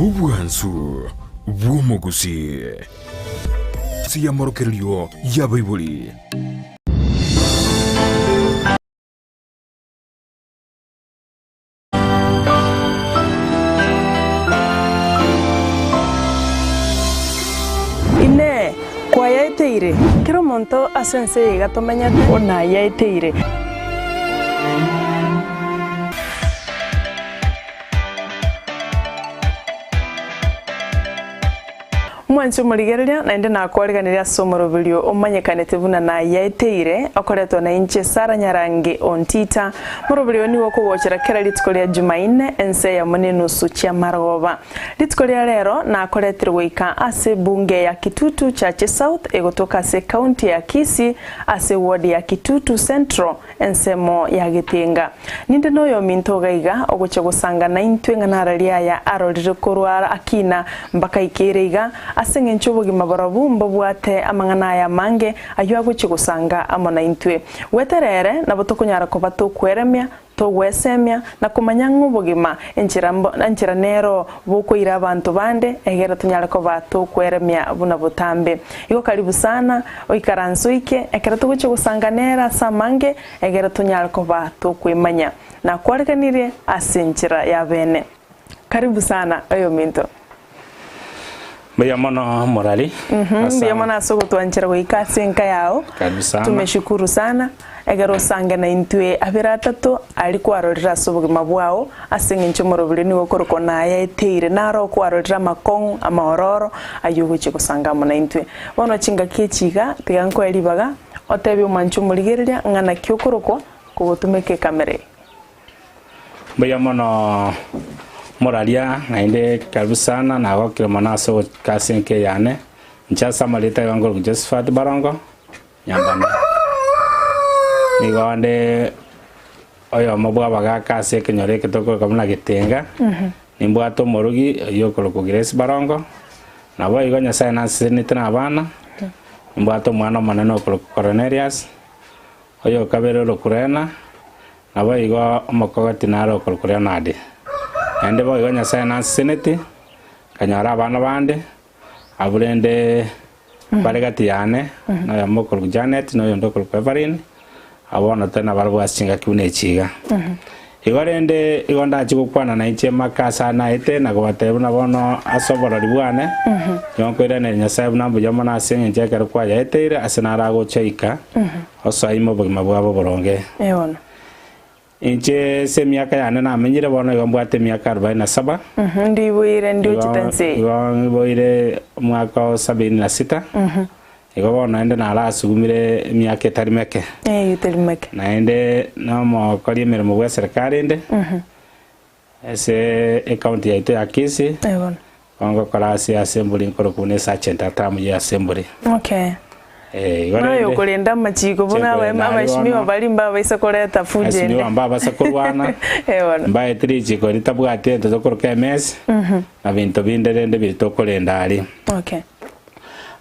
Obwansu bw'omogusii. Ase y'amorokererio y'abaibori. Inee! Kwayaeteire? Kera omonto ase ense eye iga tomenyete onayaeteire. Mwanche omorigereria, naende nakoariganirie ase omoroberio omanyekanete buna nayaeteire, okoretwa nainche Sara Nyarange Ontita. Moroberio oyo nigo okogochera kera rituko ria Jumaine, ense eyemo na enusu chi'amarogoba. Rituko ria rero nakoretire goika ase ebunge ya Kitutu Chache South egotoka ase ecounty ya Kisii ase eward ya Kitutu Central ensemo ya Getenga. Ninde noyominto iga iga ogochia gosanga naintwe ng'a nararie aya arorire korwa akina mbaka aikeire iga, ase engencho obogima barobwo mbobwate amang'ana aya amange ayio agochia gosanga amo naintwe. Goetera ere nabo tokonyara koba tokweremia, togwesemia, na komanya ng'a obogima enchera enchera nero bokoira abanto bande egere tonyare koba tokweremia buna botambe. Igo karibu sana, oikaranse oike ekero togochia gosanga nere ase amange egere tonyare koba tokwemanya. Nakwareganirie ase enchera y'abeene. Karibu sana oyominto. Mbuya mono morari. Mbuya mono ase ogotwanchera goika ase enka yao. Karibu sana. Tumeshukuru sana ekero osange naintwe abere atato aria kwarorire ase obogima bwao ase eng'encho omorobiri nigo okorokwa nayaeteire naro kwarorire amakong'u amaororo ayio ogochia gosanga amo naintwe. Bono chingaki echi iga tiga nkoe ribaga otebie omwanchi omorigereria ng'a naki okorokwa kogotumeka ekamera eye. Mbuya mono moraria naende karibu sana nagokire mono ase ogoika ase enka eye yane. Inche ase amarieta iga nkorokwa Josephat Barongo Nyambane. Nigo nde oyomo bwa abagaka ase ekenyoro eke tokoroka buna Getenga, nimbwate omorugi oyio okorokwa Grace Barongo, naboigo Nyasaye nansesenete na abana, nimbwate omwana omonene okorokwa Cornelius, oyokabere orokwa Lena, Naboigo omokogoti nare okorokwa Leonard. Naende boigo Nyasae nanseseneti, nkanyora abana bande, abwo rende bare gati yane, na oyomo okorokwa Janet, na oyonde okorokwa Evelyn, abwo bono tore nabarabwo ase chingaki buna echi iga. Igo rende igo ndachie gokwana nainche maka ase aya naete, na kobatebia buna bono ase oborori bwane, nigo nkoiraneria Nyasae buna mbuya mono ase eng'encho ekero kwayaeteire ase naragocha ika, Osoa ime obogima bwabo boronge. Ee bono. Inche ase emiaka yane namenyire, bono igo mbwate emiaka arobaini na saba. Ndiboire ndiochete ense eye. Igo ngiboire omwaka o sabini na sita. Igo bono naende narasugumire emiaka etari meke. Eyio etari meke. Naende nomokori emeremo bw'eserekari inde, ase ecounty yaito ya Kisii. Ee bono. Bono ngokora ase assembly nkorokwa buna esergeant at arm ye assembly. Okay. Eh, igo Buna rende oyokorenda amachiko buna Inche nkorenda aye abaheshimiwa bono. baria mbabaisa koreta fujo ende. Abaheshimiwa mbabasa korwana, Eh bono. mbaete richiko ritabwati egento tokoroka emesi, na binto binde rende biri tokorenda aria. Okay.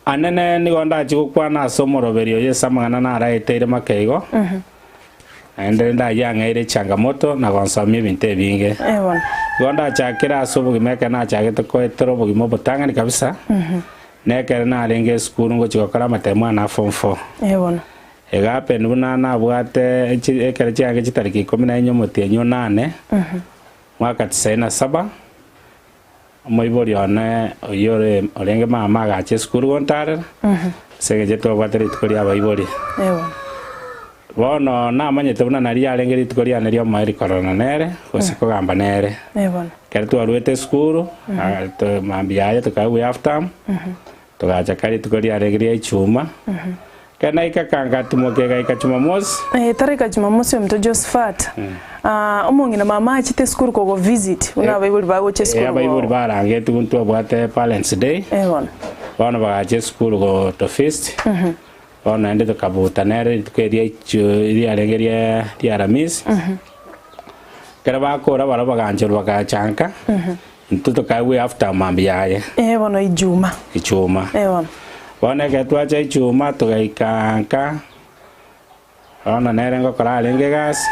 Anene nigo ndachie gokwana ase omoroberi oyo ase amang'ana naraeteire makeigo, Naende rende ayio ang'eire echangamoto na gonsomia ebinto ebinge. Eh, bono. Igo ndachakere ase obogima ekero nachagete koetera obogima obotang'ani kabisa, na ekero narenge esukuru ngochia gokora amatemo ane a form four. Eh, bono. Ega happen buna nabwate chi ekero chiange chitariki ikomi na inye omotienyi o nane, mwaka tisaini na saba, Omoibori one oyio ore orenge mama agacha esukuru gontarera, ase eng'encho twabwate rituko ria abaibori. Bono namanyete buna nario yarenge rituko riane ri'omoerio kororana nere, gose kogamba nere. Ekero twaruete esukuru, mambia yaye tokaegwa half term, Togacha ka rituko riarenge ria Ichuma. Ekero naika ka ngatimoka egaika Jumamosi. Eh, taraika Jumamosi ominto Josephat. Ah, omong'ina mama achete esukuru kogo visit, buna abaibori bagocha Eh, esukuru abaibori go. barangetigwe ntwabwate parents day. Eh, bono. Bono bagacha esukuru go to feast. Bono naende tokabuta nere rituko eria ichu riarenge ria ria Aramisi. Ekero bakora barabwo bagancherwa bagacha nka. Intwe tokaegwa eafter mambia yaye. Ee bono Ijuma. Ijuma. Ee bono. Bono ekero twacha Ijuma togaika nka, bono nere ngokora arenge egasi,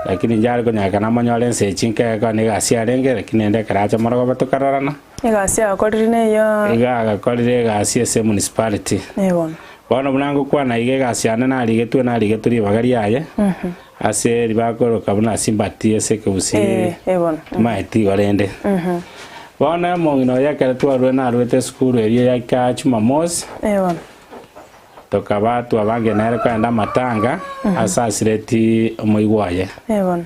Lakini inche are konyareka namonyore ense echi nkege kona egasi arenge, lakini naende ekero acha morogoba tokarorana. Egasi agakorire neyio. Iga agakorire egasi ase emunicipality. Eh bono. Bono buna ngokwana iga egasi yane narigetwe narigetwe ribaga riaye, ase ribakoroka buna sympathy ase ekegusii Eh, eh bono. timaeti igo rende. Bono omong'ina oyo ekero twarure narwete esukuru eria yaika Jumamosi, Eh bono. Tokaba twabange nere kogenda amatanga ase asireti omoigwa oye. Eh bono.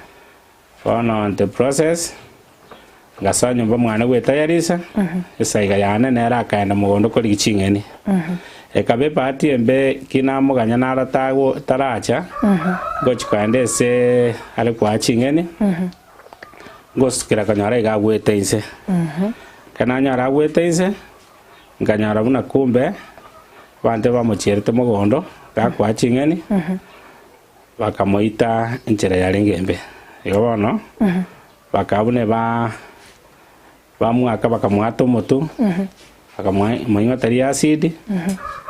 Bono in the process, ngasoa nyomba mwane gwetayarisa, esaiga yane nere akaenda mogondo korigia ching'eni. Ekaba ebahati embe ki namoganya naro tago taracha, ngochi kogenda ese are kwaa ching'eni, ngosukera konyora iga agwete inse. Ekero nanyora agwete inse, Nkanyora buna kumbe abanto bamochierete mogondo, gakoa ching'eni, bakamoita enchera yarenge embe. Igo bono, bakaba buna ba bamoaka bakamoata omotwe, bakamoing'oteria acid,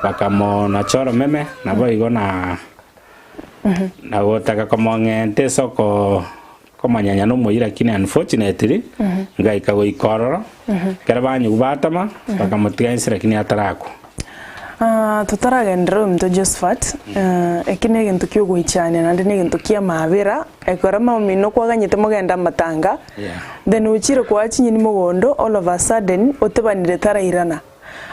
bakamonacha oromeme, naboigo na na gotaka komong'enta ase oko Komonyenya nomoyio lakini unfortunately ngaika goika ororo ekero banyigwa batama bakamotiga inse lakini atarakwa. Ah, totaragenderera ominto Josephat, eh, eki negento kiogoichania naende negento ki'amabera, ekero omino kwaganyete mogende amatanga, Yeah. then ochire koa chinyeni mogondo all of a sudden otebanire tarairana.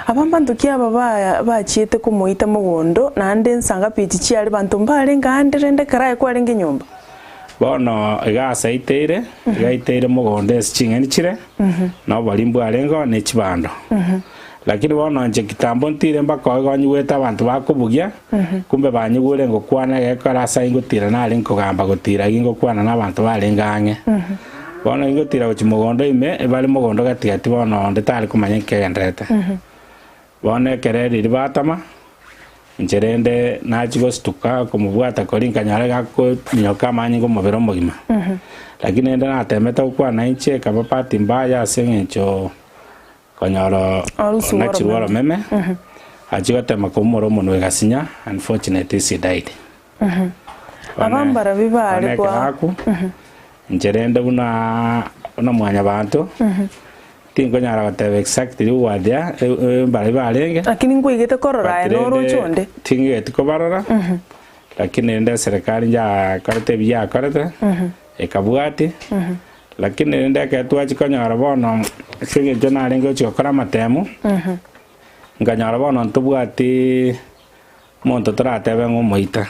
Aba mbanto ki aba ba bachiete komoita mogondo, naende nsangapi echi chiare banto mbarenge aande rende ekero aye kwarenge nyomba? Bono iga asaiteire, iga aiteire mogondo ase ching'eni chire, na obori mbwarengeo, ne chibando. Lakini bono inche kitambo ntire mpaka igo nyigwete abanto bakobugia, kumbe banyigure ngokwana egekora ase ayio ngotira nare nkogamba gotira gingokwana na abanto barenge ang'e. Bono ingotira gochia mogondo ime, ebare mogondo gati gati bono onde tare komanya inki kegendererete. Bono ekero riria batama, inche rende nachia gostuka komobwata koria nkanyora iga akominyoka amanyinga omobere omogima. Lakini rende natemete gokwana inche ekaba bahati mbaya ase eng'encho konyora Orusu onachirwe oromeme. oromeme, achia gotema koumora omonwe egasinya, unfortunately she died. Aba mbarabi Bono bare ekero kwa akwo, inche rende buna buna mwanyabanto, tinkonyara goteba exactly who were there, mbarabi barenge, Lakini nkwaigete korora aye but rende noroche onde. ting'igeti kobarora, lakini rende eserekari njakorete ebi yakorete, ekabwatia, lakini rende ekero twachia konyora bono ase eng'encho narenge gochia gokora amatemo, nkanyora bono ntobwati Omonto toratebe ng'a omoita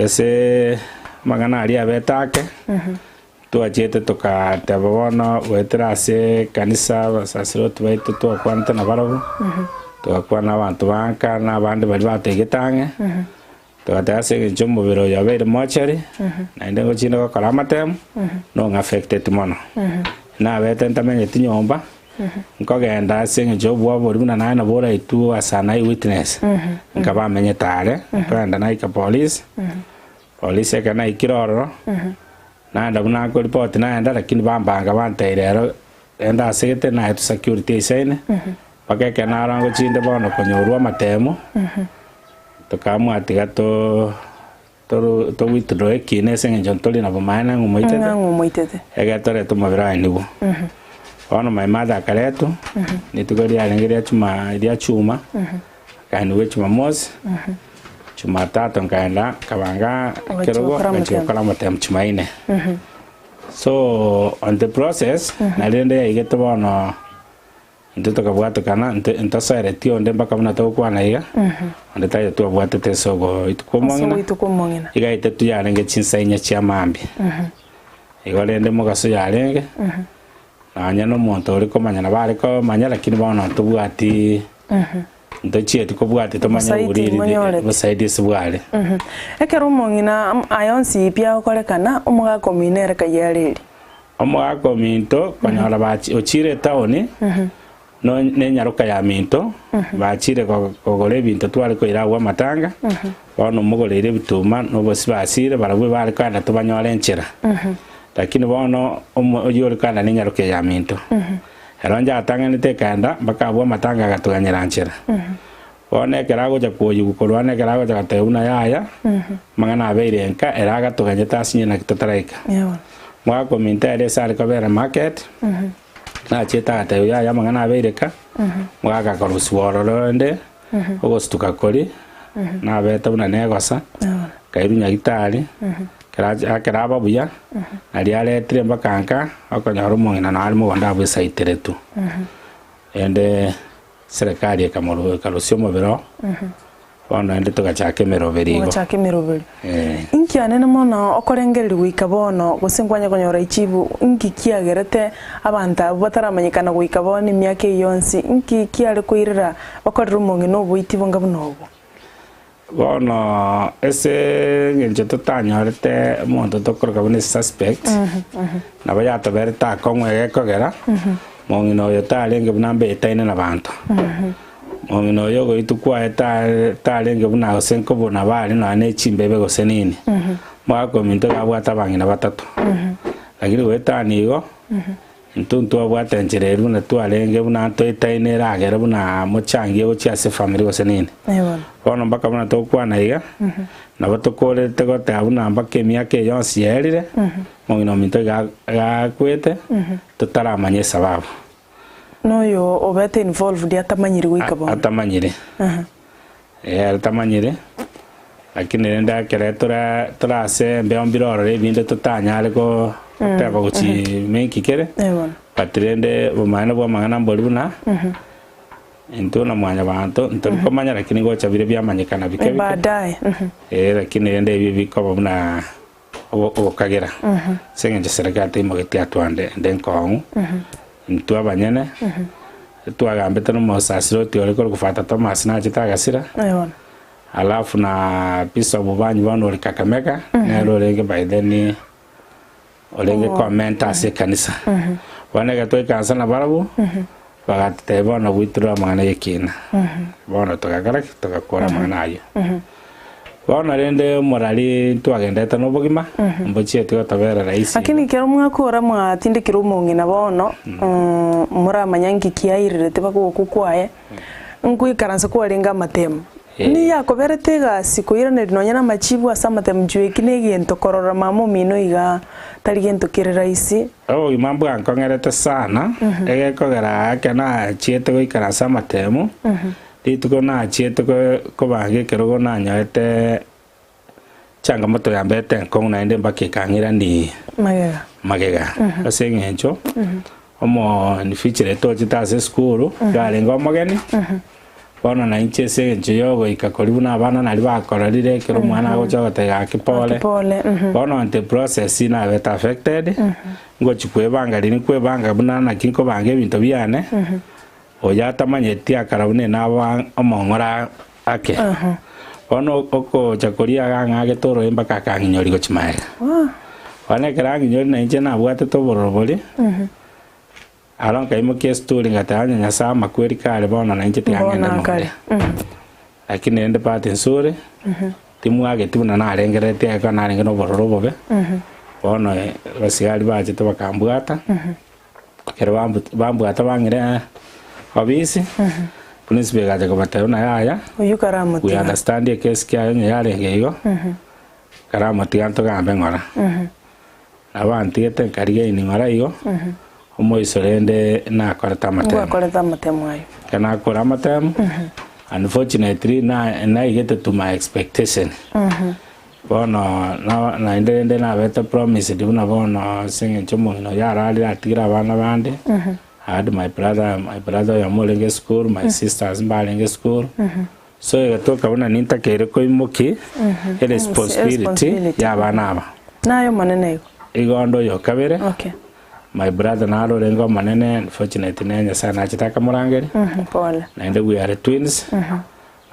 ase amang'ana aria abete ake, twachiete togateba bono goetera ase ekanisa abasaserdoti baito twakwanete nabarabwo, togakwana abanto ba nka na abande baria batoigete ang'e, togateba ase eng'encho omobere oyo obeire mortuary, naende ngochinde gokora amatemu, nong'affecteti mono. Nabete ntamenyeti nyomba. Nkogenda ase engencho y'obwoba boria buna naye nabo oraitwe as an eye witness, nkaba amenyete are, nkogenda naika polisi, polisi ekero naikire ororo, naenda buna nkoripoti naenda lakini bambanga bantebia rero genda ase gete naetwe security eisaine, mpaka ekero narora ngochinde bono konyorwa amatemo, tokaamua tiga to. Toru to withdraw ekiina ase eng'encho ntori na bomaene ng'a omoitete, Ng'a omoitete. egere torete omobere oye nibwo. Bono my mother akaretwa, rituko riarenge ria chuma ria chuma, akaenigwa echumamosi, chumatatu nkaenda nkabanga Ogachia ekerogo, gokora ngachia amatemo. gokora amatemo chumaine. So on the process, nari rende yaigete bono. Intwe tokabwatokana, intwe ntosoeretie onde mpaka buna togokwana iga, onde taiyo twabwatete ase ogoitwa Ase kw'omong'ina, ogoitwa kw'omong'ina. iga aetetwe yarenge chinsa inye chia mambia. Igo rende mogaso yarenge, nonya na omonto ore komanya nabo are komanya lakini bono ntobwati ntochieti kobwati tomanye Obosaidi oboriri monyorete. obosaidi ase bware. Ekero omong'ina am- aya onsi pi agokorekana, omogaka omino ere kayia areri. Omogaka ominto konyora bachi ochire etaoni, no nenyaroka ya minto, bachire ko kogora ebinto tware koira agwo amatanga, bono omogoreire ebituma na obosie basire barabwo ebare kogenda tobanyore enchera. Lakini bono omo oyio ore kogenda nenyaroka eye ya minto. Ero njatang'anete ekaenda mpaka abwo amatanga agatoganyera nchera. Bono ekero agocha kwoyigwa korwa ande ekero agocha goteba buna yaya, amang'ana abeire nka, ere agatoganyete asinye naki totaraika. Omogaka ominto ere ase are kobera market, nachiete agatebia yaya amang'ana abeire ka, omogaka akarusiwa ororo rende, ogostuka koria, nabete buna negosa, nkairwa nyagitari, ekero acha ekero aba buya, naria aretire mpaka nka, okonyora omong'ina naro are mogondo abwo esaiteretwe. Rende Serikali ekamorua ekarusia omobere oo, bono naende togachaka emeroberi igo. Mogachaka emeroberi. Eh. Inki anene mono okorengereria goika bono, gose nkwanye konyora echibu, inki kiagerete abanto abwo bataramanyekana goika bono emiaka eye yonsi, inki kiare koirera bakorere omong'ina oboiti bonga buna obwo? Bono ase eng'encho totanyorete omonto tokoroka buna esuspect, nabo yatoberete akong'u egekogera, mong'ina oyo tarenge buna mbetaine na banto. Mong'ina oyo ogoitwa kwaye ta- tarenge buna gose nkobuna bare nonya ne chimbebe gose nini. Omogaka ominto iga abwate abang'ina batato, lakini goetania igo. Intwe ntwabwate enchera eria buna twarenge buna ntoetaine eragere buna mochangie gochia ase efamiri gose nini. Bono mpaka buna togokwana iga, nabo tokorete goteba buna mpaka emiaka eye yonsi yaerire, omong'ina ominto iga agakwete, totaramanya esababu. Noyo obete involved atamanyiri goika bono. Atamanyiri. Ee, ere tamanyiri, lakini rende ekere tore tore ase embeo mbire ororo ebinde totanyare go goteba gochi menki kere, Ee bono. but rende obomaene bwa amang'ana mbori buna, intwe buna mwanyabanto ntori komanya lakini gocha bire biamanyekana bike bike, Baadaye. ee lakini rende ebio bikoba buna ogo ogokagera, ase eng'encho serikali teimogetie atwande ende enkong'u, intwe abanyene, twagambete na omosasiroti ore korokwa Father Thomas nachete agasira, alafu na Bishop Obanyi bono ore Kakamega, nere orenge by then orenge commenter ase ekanisa. Bono ekero twaikaransa nabarabwo, bagatotebia bono goiturure amang'ana ya ekina. Bono togakora ki? Togakora amang'ana ayio. Bono rende omorari ntwagenderete nobogima, mbochieti gotobera rahisi igo. Lakini ekero mwakora mwatindekire omong'ina bono, moramanya nki kiairerete mpaka ogokwa kwaye, nkoikaransa kwarenge amatemo. Nigo akoberete egasi koiraneria nonya namachibu ase amatemo juu eki negento korora mama omino igaa tari gento kere rahisi. Obogima mbwankong'erete sana, egekogera ekero nachiete goikaransa amatemo, Rituko nachiete kobanga ekerogo nanyorete changamoto yambete enkong'u naende mpaka ekang'irania Magega. magega ase eng'encho omonifijireta ochete ase esukuru iga arenge omogeni bono na inche ase eng'encho ya ogoika koria buna abana naria bakororire ekero omwana agocha ogoteba gaki pole Gaki pole, mhm. bono in the process nabete affected ngochi kwebanga riria nkwebanga buna naki nkobanga ebinto biane. Oyo atamanyeti akara buna enabo omong'ora ake. Bono ogocha koria agang'agete oroe mpaka akang'inyoria gochia magega. Bono ekero ang'inyoria na inche nabwatete obororo boria, aro nkaimokia esituri ngateba onye Nyasae amakweri kare bono na inche tiga ng'ende Bono akare. mogoria. Lakini rende bahati nzuri, timwageti buna narengereretie ekero narenge na obororo obobe, bono abasigari bachete bakambwata. Ekero bambwata bang'ire obisi, principal egacha kobatebia buna yaya, Oyio we karamotiga. understand ekesi kiaye onye yarenge igo, karamotiga ntogambe ng'ora. Nabo bantigete nkarigaini ng'ora igo, omoiso rende nakorete amatemo. Ngwakorete amatemo aye. Ekero nakora amatemo, unfortunately na naigete to my expectation. Bono naende rende nabete promised buna bono ase eng'encho omong'ina oyio ararire atigire abana bande, I had my brother, my brother oyomo orenge esukuru, my sisters mbarenge esukuru, so egatoka buna nintakeire koimoki eresponsibility Responsibility. ya abana aba. Naye omonene igo. Igo onde oyo kabere, Okay. my brother naro orenge omonene unfortunately nere Nyasaye nachete akamorangeria, Pole. naende we are twins.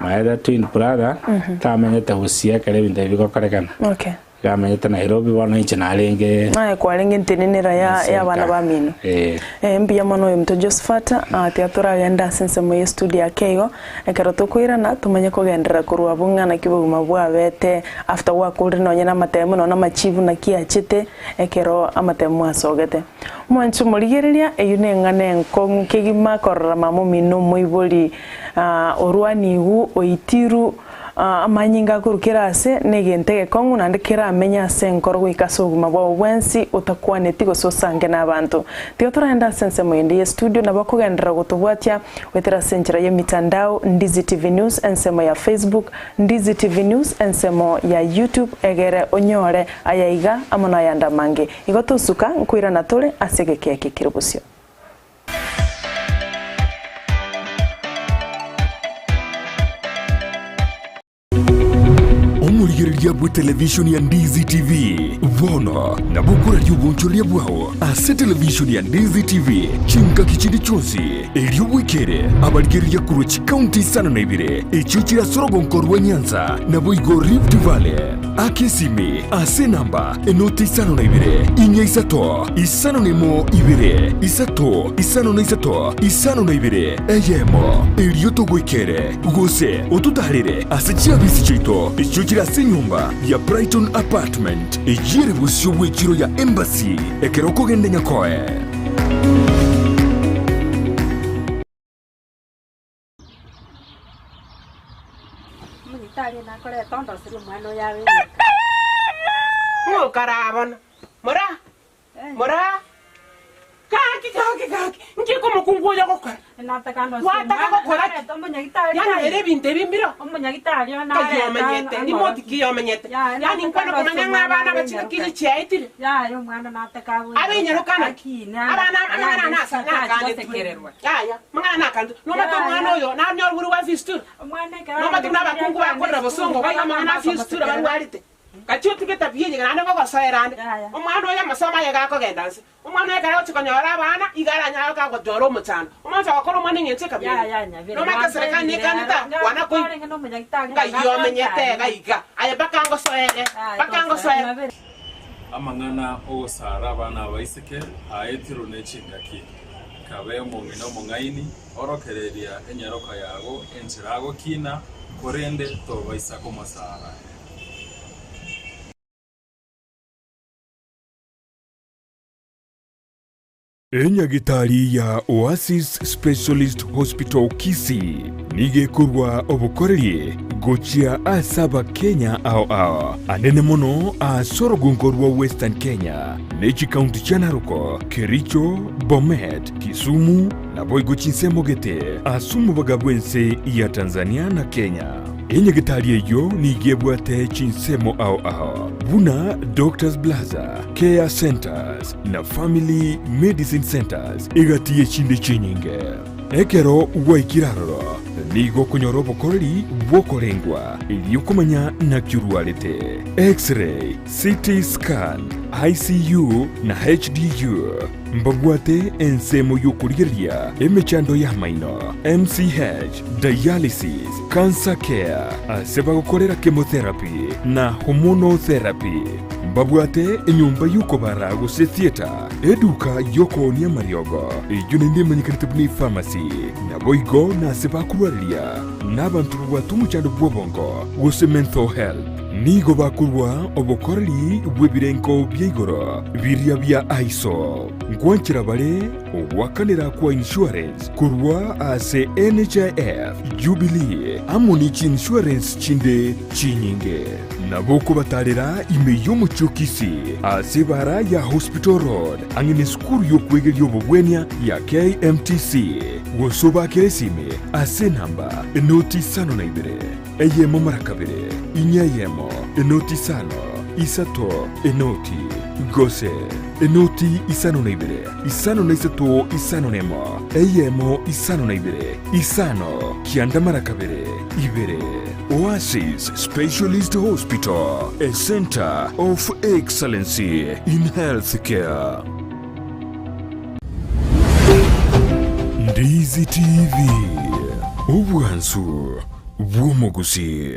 My other twin brother tamenyete gusii ekero ebinto ebi bigokorekana. Okay. Iga amenyete Nairobi bono inche narenge. Aye kwarenge entenenera ya y'abana bamino. Eh. Eh, mbuya mono oyominto Josephat, ah, tiga toragende ase ensemo ye studio ake igo, ekero tokoirana tomanye kogenderera korwa abwo ng'a naki obogima bwabete after gwakorire nonye na amatemo nonye na amachibu naki achete ekero amatemo asogete. Mwanche omorigereria, eyio neng'ana enkong'u kegima korora mama omino omoibori ah, orwaniwu oitiru Amanyinga akorwa kera aase negento egekong'u naende keramenye ase enkoro goika ase obogima bwao bwensi otakwaneti gose osange nabanto. Tiga toragende ase ensemo ende ye studio nabo okogenderera gotobwatia goetera ase enchera y'emitandao Ndizi TV News ensemo ya Facebook, Ndizi TV News ensemo ya YouTube egere onyore aya iga amo nayande amange. Igo tosuka nkoirana tore ase egeka eke kere bosio. Omorigereria bw'etelevishoni ya Ndizi TV bono nabo okoraria obonchoreria bwao ase televishoni ya Ndizi TV chingaki chinde chionsi, erio bwekere abarigereria korwa chikaunti isano na ibere echio chire ase orogonko rwa Nyanza naboigo Rift Valley. Aka esimi ase enamba enoti isano na ibere, inya isato, isano na emo ibere, isato, isano na isato, 52, eyemo, erio togoikere, gose ototaarere ase chiabisi chiaito echio chire ase enyomba ya Brighton Apartment, eyio ere bosio bw'echiro ya Embassy, ekero okogenda Nyakoe. Omonyitari nakorete ondoserie omwana oyo abe egeka. Ng'o okarabono? Mora! Mora! Gaki, gaki, gaki, nki eke omokungu oyo ogokora? Nataka ndosie Gwataka omwana, gokora ki? narete omonyagitari Yaani aye. ere ebinto ebi mbiro? Omonyagitari oyo Nkai nareta omenyete, rimoti ki omenyete? Yaya, Yaani nataka nkwana ndosie komanya ng'a omwana abana abe bachire enyaroka. kiri chiaetire? Yaya omwana nataka abe Abe enyaroka naki? Akine, Abana amang'ana ayande nasa tachia nakanetwe. gosekererwa. Yaya, amang'ana nakanetwe. Nomanyete Yaya. omwana oyo nanyorwa bwa fistula? Omwana ekero Nomanyete buna abakungu bakorera bosongo boigo amang'ana a fistula barwarete? Gachia otige etabia eye naende ngogosoera ande. Omwana oyo amasomo aye gakogenda nse. Omwana oyo ekero agochia konyora abana, igo aranyare kagotwara omochando. Omonto ogokora omwana eng'encho ekabira eye. Nomanyete eserekari nekanete aa, kwana koigwa. Ngai omenyete iga iga. Aye mpaka ngosoere, mpaka ngosoere. Amang'ana 'ogosara abana abaiseke aetirwe ne chingaki. Kabe omong'ina omong'aini, orokereria enyaroka yago enchera agokina, korende tobaisa komosara. Enyagitari ya Oasis Specialist Hospital Kisii nigo ekorua obokoreri gochia ase Abakenya ao ao, anene mono ase orogongo rwa Western Kenya ne chikaunti chia Narok, Kericho, Bomet, Kisumu naboigo chinsemo gete ase omobaga bw'ense ya Tanzania na Kenya. Enyagitari eyio nigo ebwate chinsemo ao ao buna Doctors Plaza, Care Centers na Family Medicine Centers egati y'echinde chinyinge. Ekero gwaikire aroro nigo okonyora obokoreri bw'okorengwa erio komanya naki orwarete, X-ray, CT scan, ICU na HDU. Mbabwate ensemo y'okorigereria emechando y'amaino, MCH, dialysis, cancer care, ase bagokorera chemotherapy na hormonal therapy. Mbabwate enyomba y'okobara gose theatre, eduka y'okoonia amariogo, eyio naende emanyekanete buna epharmacy, naboigo nase bakorwareria nabanto babwate omochando bw'obongo gose mental health. Nigo bakorua obokoreri bw'ebirengo bia igoro biria bia ISO. Ngwanchera bare ogoakanera kwa insurance korwa ase NHIF, Jubilee amo ne chiinsurance chinde chinyinge. Nabo okobatarera ime y'omochie o Kisii ase ebara ya Hospital Road ang'e nesukuru y'okwegeria obobwenia ya KMTC gose obakere esimi ase enamba enoti isano na ibere eyemo mara kabere, inya eyemo, enoti isano, isato, enoti, gose enoti isano na ibere, isano na isato, isano na emo, eyemo, isano na ibere, isano, kianda mara kabere, ibere. Oasis Specialist Hospital, a center of excellency in healthcare. Ndizi TV, obwansu bw'omogusii.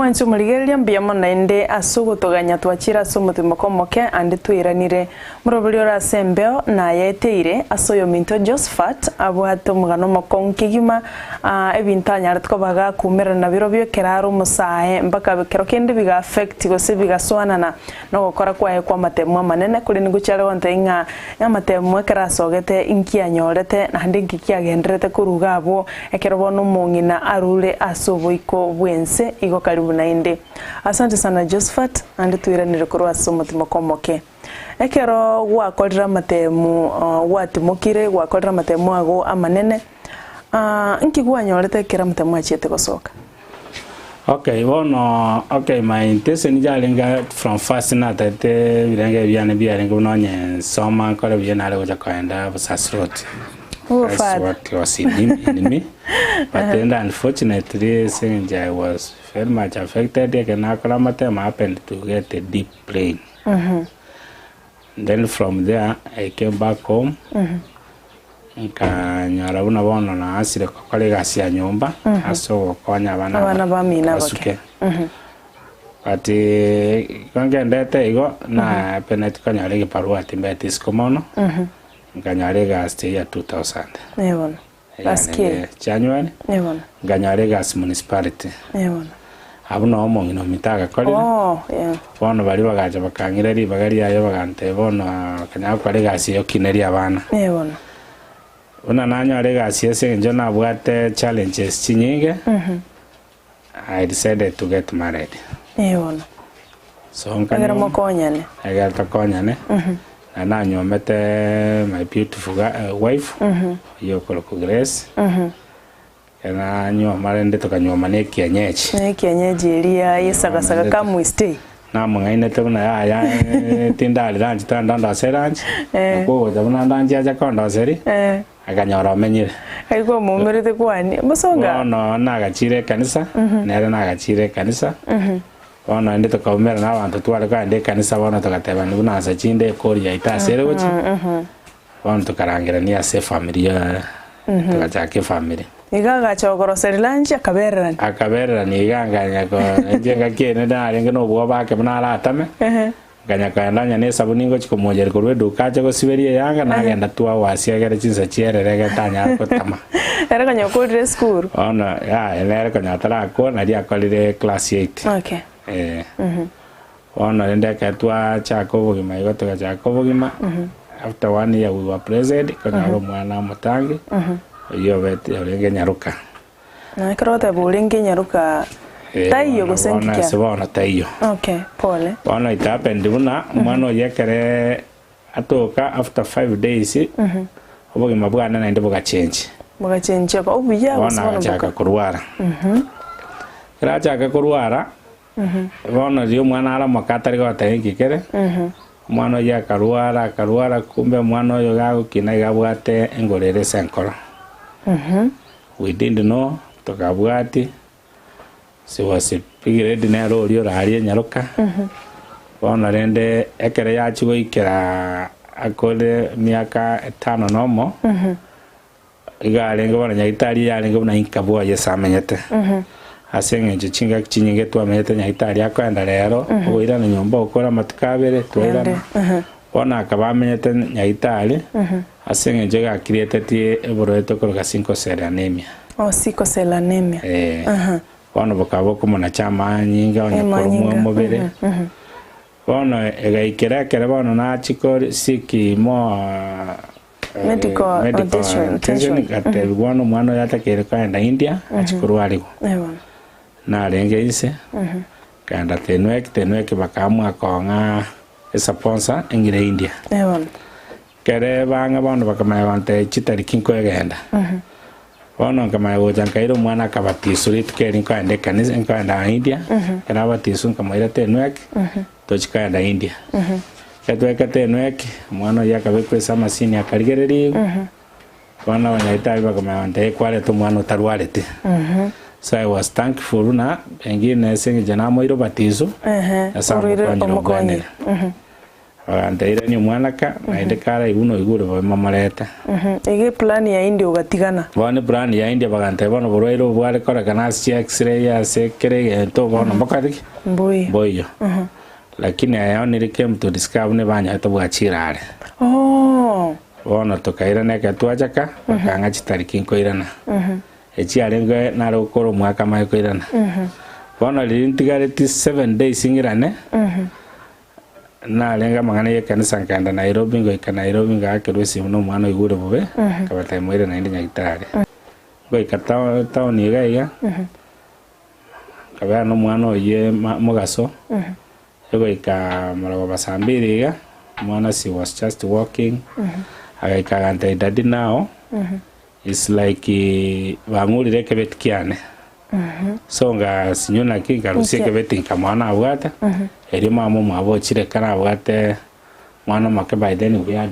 Omwanche omorigereria mbuya mono naende ase ogotoganya twachire ase omotimoko omoke ande twairanire. Moroberi ore ase embeo nayaeteire ase oyominto Josephat abwate omogano omokong'u kegima aa ebinto anyarete koba gakumerana nabirobio ekero are omosae mpaka kero kende biga affect gose bigasoanana nogokora kwaye kw'amatemu amanene korende ngochia are gontebia ng'a amatemu ekero asogete inki anyorete naende inki kiagendererete korwa iga abwo ekero bono omong'ina arure ase oboiko bw'ense igo karibu naende. Asante sana Josephat naende toiranere korwa ase omotimoko omoke. Ekero gwakorire amatemu gwatimokire gwakorire amatemu ago amanene nki gwanyorete ekero amatemu achiete gosoka? Okay bono okay my intention yarenge from first natagete ebirenge biane biarenge buna onye nsoma nkore buya nare gocha koenda bosasiroti. Oh, That's father. what was in him, in me. But then unfortunately since I was very much affected ekero nakora amatemo I happened to get a deep brain. Then from there I came back home nkanyora buna bono naasire gokora egasi ya nyomba ase ogokonya abana Abana bamino abake. basuke. But igo ngendete igo napeneti konyora egebarua timbeti isiko mono, nkanyora egasi eywo ya 2000. Ee bono. Last Eyarenge year. January, Ee bono. nkanyora egasi municipality. Ee bono. Abwo noo omong'ina ominto agakorire. Oh, yeah. Bono baria bagacha bakang'ira ribaga riaye bagantebia bono kanya gokora egasi eye okinerie abana. Ee bono. Buna nanyora egasi ase eng'encho nabwate challenges chinyinge, I decided to get married. Ee bono. So Ekero nkanywa mokonyane. ekero tokonyane, na nanyuomete my beautiful ga wife, oyio okorokwa Grace, ekero nanyuoma rende tokanyuoma na ekienyeji. Na ekienyeji eria yesagasaka come we stay. Namong'ainete buna yaya tindari lunch togende ondosere lunch, Eh. nakwo ogocha buna lunch acha kondoseria, Eh. akanyora omenyire. Aye kwamoumerete kwani bosonga. Bono nagachire ekanisa, nere nagachire ekanisa, bono naende tokaumera na abanto tware kogenda ekanisa bono togatebani buna ase chinde ekori yaito ase ere gochia, bono tokarangerania ase efamiri ya togachaka efamiri. Iga agacha gokoroseria lunch akabererania. Akabererania iga nkanya ko inche engaki ende narenge na obwoba ake buna aratame, nkanya kogenda onye na esabuni ngochia komocheria korwa eduka ache gosiberia eyanga, nagenda 2 hours egere chinsa chierere egere tanyara gotama. Ere konya okorire esukuru. Bono yaya nere konya atarakora naria akorire class eight. Okay. Eh. Bono rende ekero twachaka obogima igo togachaka obogima, after one year we were blessed, konyora omwana omotangi, oyio obete orenge nyaroka. Na ekero ogoteba orenge nyaroka Eh, taiyo bono gose bono nki ase kia? bono taiyo. Okay, pole. Bono it happened buna omwana oyio ekere atoka after 5 days, obogima bwane naende bogachenji. Bogachenchia obuya gose Bono bono agachaka boka? korwara. Ekero achaka korwara, bono riria omwana aramoka atari goteba inki kere, omwana oyio akarwara akarwara kumbe omwana oyo gagokina iga abwate engoro ere ase enkoro. We didn't know, tokabwati, she was a big lady nere oria oraria nyaroka, bono rende ekero yachia goikera akore emiaka etano na omo, iga arenge bono nyagetari yarenge buna inka bwoye ase amenyete. Ase eng'encho chingaki chinyinge twamenyete nyagetari akoenda rero, okoirana nyomba okore amatuko abere, twairana. Bono akaba amenyete nyagetari, ase eng'encho iga akirieteti eborwaire tokoroka sickle cell anemia. Oh, sickle cell anemia. Eh, bono bokaba bokomonacha amanyinga onye korwa Amanyinga, omobere. Bono egaikera ekero bono nachia kori seek more Medical medical attention, attention, attention. ngatebiwa bono omwana oyo atakeire kogenda India, achie korwariwa. Eh bono. Narenge inse, nkaenda Tenwek, Tenwek bakaamua kong'a esponsor eng'ire India. Eh bono. Ekere bang'a bono bakamanya gontebia chitariki nkoegenda. Bono nkamanya gocha nkaira omwana akabatiswa rituko eri nkoenda ekanisa nkoenda India, ekero abatiswa nkamoira Tenwek, tochi koenda India. Ekero twaika Tenwek, omwana oyio akabekwa ase amasini akarigereriwa, bono abanyagetari bakamanya gontebia ekwarete omwana otarwareti. So I was thankful na pengine ase eng'encho namoire obatiso, Ehe, Nyasaye oroire omokonyire omokonyire. obwenire. Baganteirania omwana ka, naende karaigwe buna oigure bobe momorete. Iga eplan ya India ogatigana. Bono eplan ya India bagantebia bono oborwaire obo bware korekana ase chi x-ray ase kera egento bono mbokore ki? Mboiyo. Mboiyo. Lakini I only came to discover buna ebanyarete bwachire are. Oh. Bono tokairana ekero twachaka, bakang'a chitariki nkoirana. Echiarenge nare gokora omwaka amaye koirana. Bono riria ntigareti 7 days ng'irane, Narenge amang'ana y'ekanisa nkaenda Nairobi, ngoika Nairobi ngaakerwa esimu na omwana oigure bobe, nkabatebia moire naende nyagitari. Ngoika tao town iga iga, nkabera na omwana oyio ma mogaso, egoika marogoba saa mbiri iga, omwana she was just walking, agaika agantebia daddy now, it's like bang'urire ekebeti kiane. So ngasinywa naki nkarusia ekebeti nkamoa nabwate, erio mama omwabo ochire ekero nabwate mwana omoke by then we had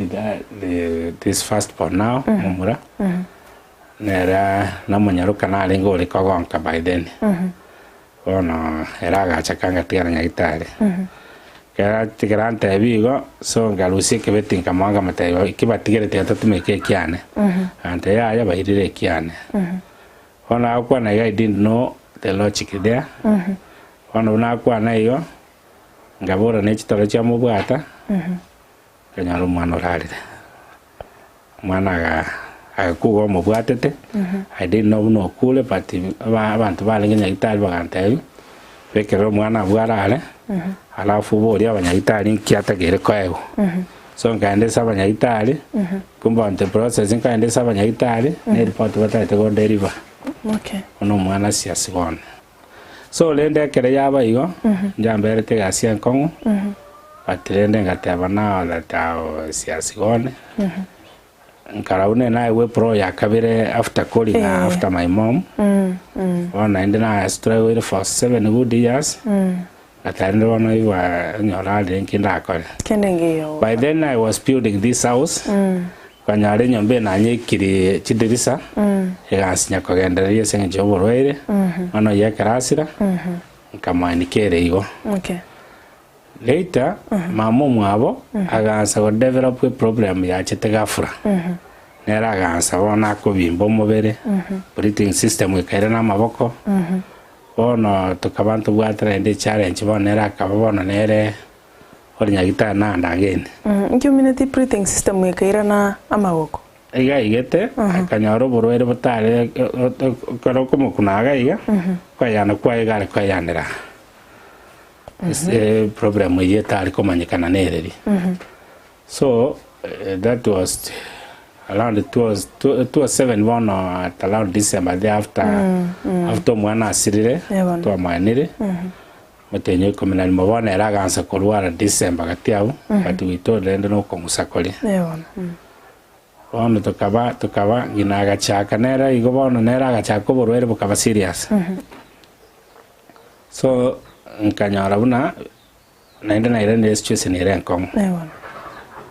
the this first born now momura, nere nomonyaroka narenge ore kogonka by then. Bono ere agacha kangatigana nyagitari. Ekero ekero antebia igo, so nkarusia ekebeti nkamoa nkamotebia eki batigerete totumeke ekiane. Agantebia yaya bairire ekiane. Bono agokwana iga I didn't know the logic there. Bono buna akwana igo, nkabora ne chitoro chiamobwata, nkanyora omwana orarire. Omwana aga agakuga omobwatete, I didn't know buna okure but aba abanto barenge nyagitari bagantebia, bekerera omwana abwo arare, alafu oborie abanyagitari nki atakeire koegwa. So nkaenda ase abanyagitari, kumbe on the process nkaenda ase abanyagitari, ne report batagete gondeliver. Okay. Bono omwana siasi bono. So rende ekero yaba igo, njamberete egasi enkong'u, but rende ngateba now that I siasi gone, nkarora buna naegwe epro ya kabere after calling her after my mom, bono naende na struggle for 7 good years, Gatari bono igwa onyora arire nki ndakore. Kende ngiyo. By then I was building this house, nkanyora enyomba eye nanyekiri chidirisa, egansinya kogendereria ase eng'encho ya oborwaire, bono oyio ekero asira, nkamoanika ere igo. Okay. Later, mama omwabo agansa go develop a problem yachete ghafla. Nere agansa bono akobimba omobere, breathing system ekaira na amaboko, Bono tokaba ntobwate naende echallenge bono nere akaba bono nere ore nyagitari naende again. Inki omineti breathing system ekairana amagoko? Iga aigete akanyora oborwaire botare ekero okomokuna iga iga, koeyana kwaye iga are koeyanera ase problem eyio etari komanyekana nereri. So that was around 2007 bono at around December there after after omwana asirire twamoenire omotienyi o ikomi na rimo bono ere agansa korwara December gati abwo but we told rende nokong'usa koria. Bono tokaba tokaba ng'ina agachaka nere igo bono nere agachaka oborwaire bokaba serious. So nkanyora buna Naende nairanire situation ere enkong'u.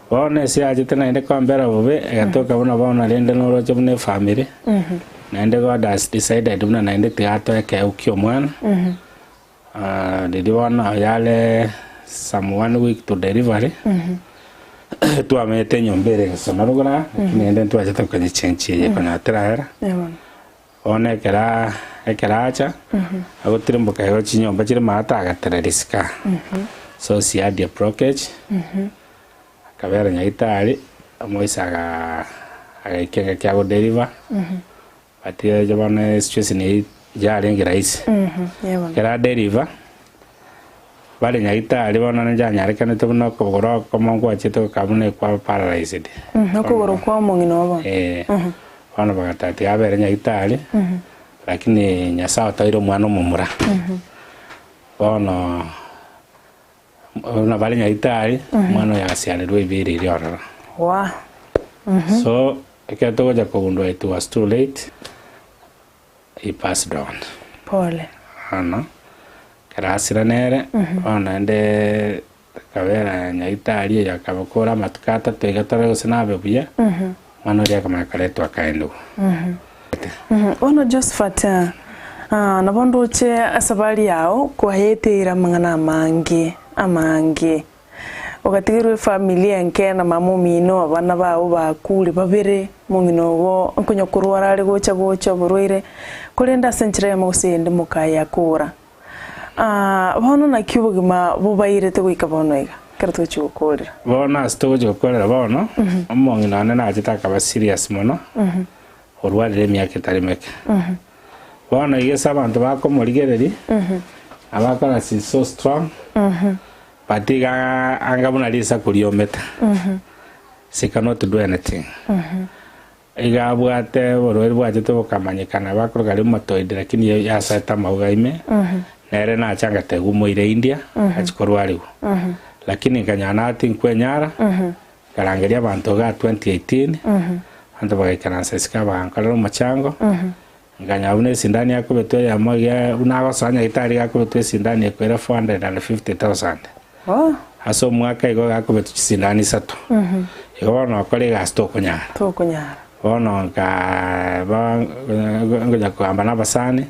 Bono ase yachete naende kombera bobe, egatoka buna bono rende noroche buna efamiri, naende God has decided buna naende tiga atoe ekeegwa kia omwana, riria bono yare some one week to delivery, twamenyete enyomba ere gesona rogoro aa, lakini naende ntwachete konyechenchia eye konya terahera. Bono ekero ekero acha, agotirimboka igo chinyomba chire maate agatera risika. So she had a blockage, akabera nyagetari, omoisa aga agaika engaki agodeliver, but eche bono esituation eyio yarenge rahisi. Ekero adeliver, bare nyagetari bono nyanyarekanete buna okogoro okomo nkwachete gokaba buna ekwa paralyzed. Okogoro kwa omong'ina oo bono. Eh. Bono bagateba tiga abere nyagitari, lakini Nyasae otoire omwana omomura. Bono buna bare nyagitari, omwana oyo agasiarerwa ebiiri eria ororo. Wah. So, ekero togocha kogundua it was too late, he passed on. Pole. Bono, ekero asira nere, bono naende Akabera nyagitari oyo akabakora amatuko atato iga tore gose nabe buya, omwana oria akamanya koretwa akaendwa. Bono Josephat, nabo ndoche esabari yao kwayeteire amang'ana amange amange. Ogatigerwa efamiri enke na mama omino, abana bao bakure babere, omong'ina ogo nkonya korwara are gocha gocha oborwaire, korende ase enchera eyemo gose eyende mokayakora. Bono naki obogima bobairete goika bono iga, ekero togochia gokorera? Bono ase togochia gokorera bono, omong'ina one nachete akaba serious mono, orwarire emiaka etari meke. Bono iga ase abanto bakomorigereria, abakora she's so strong, but iga anga buna risaku riomete, she cannot do anything. Iga abwate oborwaire bwachete bokamanyekana bakoroka rheumatoid lakini yasaete amauga ime, nere nacha angatebigwa omoire India achie korwarigwa. Lakini nkanyora naye tinkwenyara, nkarangeria abanto igaa 2018, abanto bagaikaransa isiko bagankorera omochango, nkanyora buna esindani yakobetwa eyemo iga buna agosoa nyagetari iga akobetwa esindani ekoira 450,000. Ase omwaka igo gakobetwa chisindani isato. Igo bono okore egasi tokonyara. Tokonyara. Bono nkaba ngonya kogamba na abasani,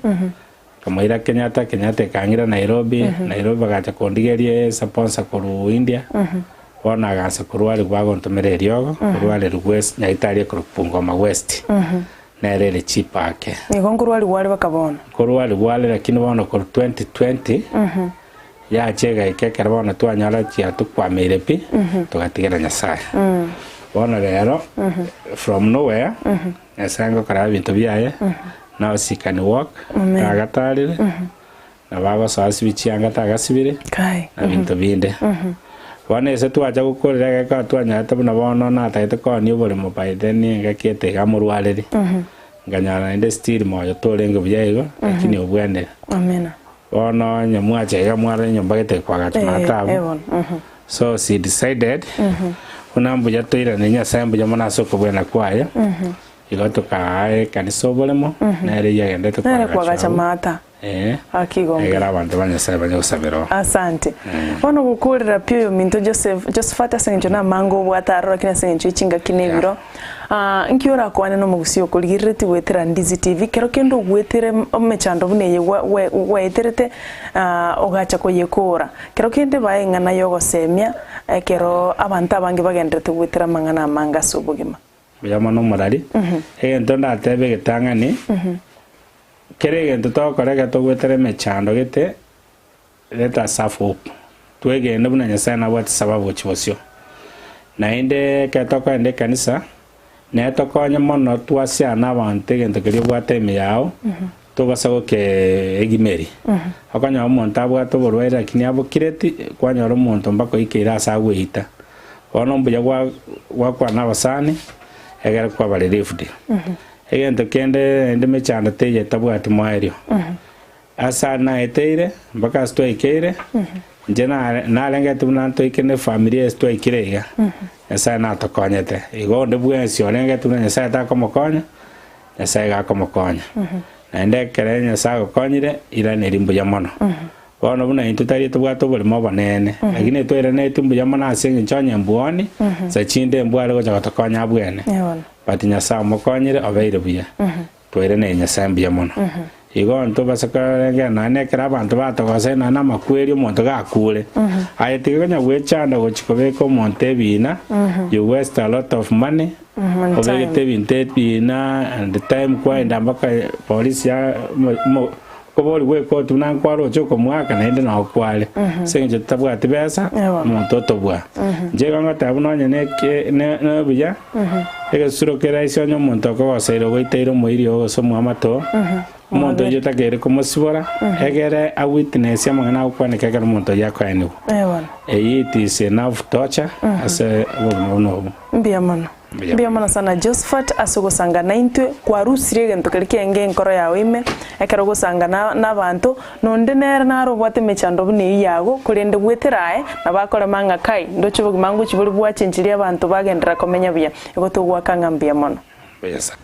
nkamoira Kenyatta, Kenyatta ekang'ira Nairobi, Nairobi bagacha kondigeria esuponsor korwa India, bono agansa korwarigwa bagontomera eriogo, korwarerigwa ase nyagetari ekorokwa Bungoma West, nere ere cheap ake. Nigo nkorwarigwa are baka bono. Nkorwarigwa are lakini bono korwa 2020. Yacha egaika ekero bono twanyora chiatokwameire pi, togatigera Nyasae. Bono rero, from nowhere, Nyasae ngokora ebinto biaye, now she can walk, tagatarire, nabo agosoa asibie chianga tagasibire, Kai. na binto binde. Bono ase twacha gokorera egekero twanyarete buna bono natagete koonia oboremo by then engaki ete iga amorwareri, nkanyora naende still moyo torenge buya igo, lakini obwenire. Amina. Bono onye mwacha iga mwarora enyomba gete kwagacha Eh, matabu. eh bono, mhm. So she decided buna mbuya toirane Nyasaye mbuya mono ase okobwena kwaye. Igo tokaa ekanisa oboremo nere eyio agendete Nere kwagacha kwagacha abwo. maata. Eh, Haki igo mbuya. egere abanto ba Nyasaye banye gosabera oo. Asante. Bono gokorera pi oyominto Joseph, Josephat ase eng'encho namange obwate aroro lakini ase eng'encho ye chingaki na ebiro. Nki orakwane nomogusii okorigereretie goetera Ndizi TV, kero kende ogwetere emechando buna eye gwaeterete ogacha koyekoora? Kero kende bae eng'ana y'ogosemia ekero abanto abange bagendererete goetera amang'ana amange ase obogima. Mbuya mono omorari. Egento ndatebe egetang'ani, kera egento togokora ekero togoetera emechando gete, Let us have hope. Twegene buna Nyasae nabwate sababu gochia bosio. Naende ekero tokoenda ekanisa, netokonye mono twasiana abanto egento keria obwate ime yao, tobasa gokeegimeria. Okonyora omonto abwate oborwaire lakini abokireti, kwanyora omonto mpaka oikeire ase agweita. Bono mbuya gwa gwakwana abasani, egere kwaba relieved. Egento kende naende emechando teiyo etabwati moerio. Ase aya naeteire, mpaka ase twaikeire, inche narengete buna ntoike ne efamiri eye ase twaikire iga, Nyasae natokonyete. Igo onde bwensi orengete buna Nyasae takomokonya, Nyasae iga akomokonya. Naende ekere Nyasae agokonyire, iraneria mbuya mono. Bono buna intwe tari tobwate oborimo obonene, lakini twairanetie mbuya mono ase eng'encho onye mbwoni, nsa chinde mbware gocha gotokonya abwene. But Nyasae omokonyire, obeire buya. Twairaneire Nyasae mbuya mono. Igo ntobasa korengera nonya nekero abanto batogosaine nonya namakweri omonto gakure. Aye tiga konya gwechanda gochia kobeka omonto ebina, you waste a lot of money, And obegete time. ebinto ebina and time kwaenda mpaka polisi ya mo- mo- okoborigwa ekoti buna nkwaroche okomoaka naende noo kware. Ase eng'encho totabwati besa, Ewa. omonto otobua. Inche igo ngoteba buna onye neke ne nobuya. Egesusuro keraise onye omonto okogoseire ogoiteire omoiri oo gose omoamate oo, omonto oyio otakeire komosibora, egere a witness amang'ana agokwaneka ekero omonto oyio akoenigwa. Eyio it is enough torture ase obogima buna obwo. Mbuya mono. Mbuya Mbuya mono sana Josephat ase ogosanga naintwe, kwarusirie egento keria kiaenge enkoro yao ime, ekero ogosanga na nabanto, Nonde nere nare obwate emechando buna eyio yago, korende gwetera aye, nabo akorema ng'a kai, ndoche obogima ngochia bore bwachenchirie abanto bagenderera komenya buya. Igo togoaka ng'a mbuya mono. Mbuya sana.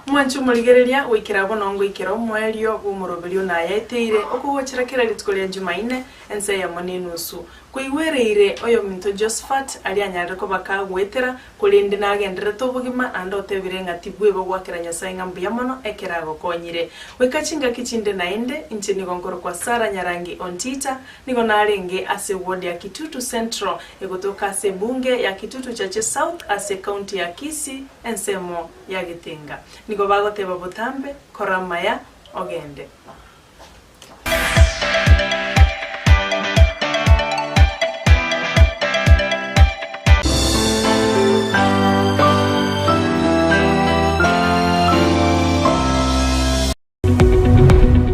Mwanche omorigereria, goikera bono ngoikera omoerio bw'omoroberio nayaeteire, okogochera kera rituko ria Jumaine, ensa eyemo na enusu. Koigwereire oyominto Josephat, aria anyarire koba kagoetera, korende nagendererete obogima, naende otebire ng'a tibweba goakera Nyasae ng'a mbuya mono ekero agokonyire. Goika chingaki chinde naende, inche nigo nkorokwa Sarah Nyarangi Ontita, nigo narenge ase eward ya Kitutu Central, egotoka ase ebunge ya Kitutu Chache South ase ecounty ya Kisii, ensemo ya Getenga. Nigo bagoteba botambe, kora amaya, ogende.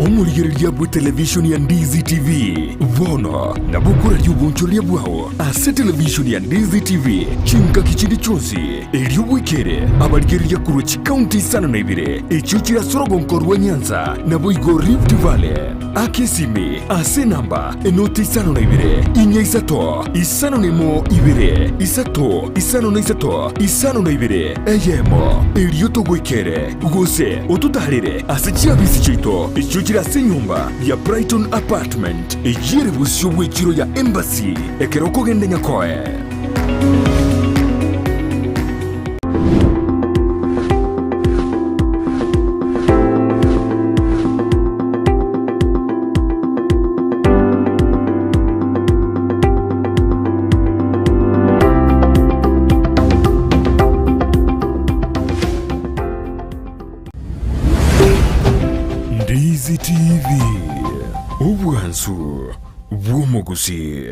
Omorigereria bw'etelevishoni ya Ndizi TV bono nabo okoraria obonchoreria bwao ase televishoni ya Ndizi TV chingaki chinde chionsi, erio bwekere abarigereria korwa chikaunti isano na ibere echio chire ase orogonko rwa Nyanza naboigo Rift Valley. Aka esimi ase enamba enoti 52 4 5 01 2 3 53 52 eyemo, erio togoikere gose ototaarere ase chiabisi chiaito echio chire ase enyomba ya Brighton Apartment eyio ere bosio bw'echiro ya Embassy ekero okogenda Nyakoe. Ndizi TV, obwansu bw'omogusii.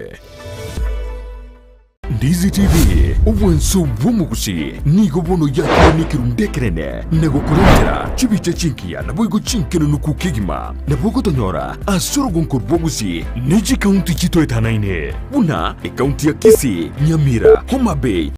Ndizi TV, obwansu bw'omogusii, nigo bono yakire nekerundu ekenene na gokorentera chibicha chingiya naboigo chinkenenuku kegima. Nabo ogotonyora ase orogonko rw'Ogusii ne chikaunti chitoetanaine buna ekaunti ya Kisii, Nyamira, Homa Bay.